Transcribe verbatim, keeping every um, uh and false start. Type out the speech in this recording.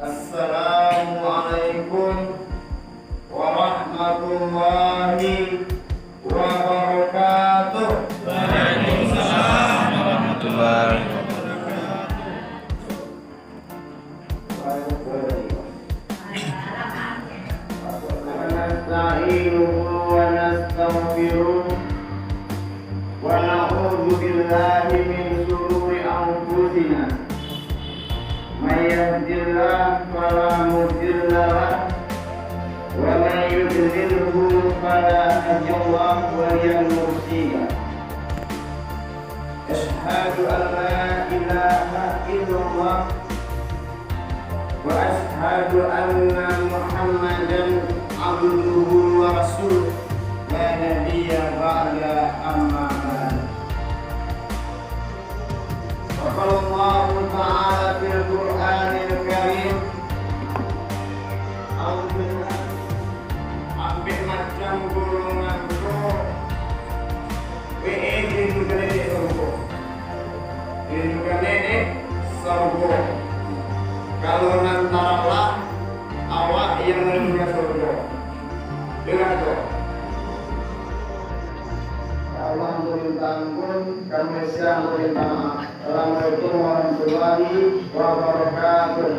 Assalamualaikum warahmatullahi wabarakatuh. Waalaikumsalam warahmatullahi wabarakatuh. ونستعينه ونستغفره، ونعوذ بالله من شرور أنفسنا. من يهد الله فلا مضل له، ومن يضلله فلا هادي له، وليا مرشدا. أشهد أن لا إله إلا الله، وأشهد أن محمدا عبده ورسوله، لا نبي بعده، أما بعد. وقال الله تعالى في القرآن الكريم، أعوذ بالله، ampek macam golongan ko, we, eh, dirindukan dek sarugo. Dirindukan dek sarugo. Kalau nan taralah, awak yang merindukan sarugo. Dengar tu. Kalau minta ampun, kami siang minta maaf. Assalamualaikum warahmatullahi wabarakatuh.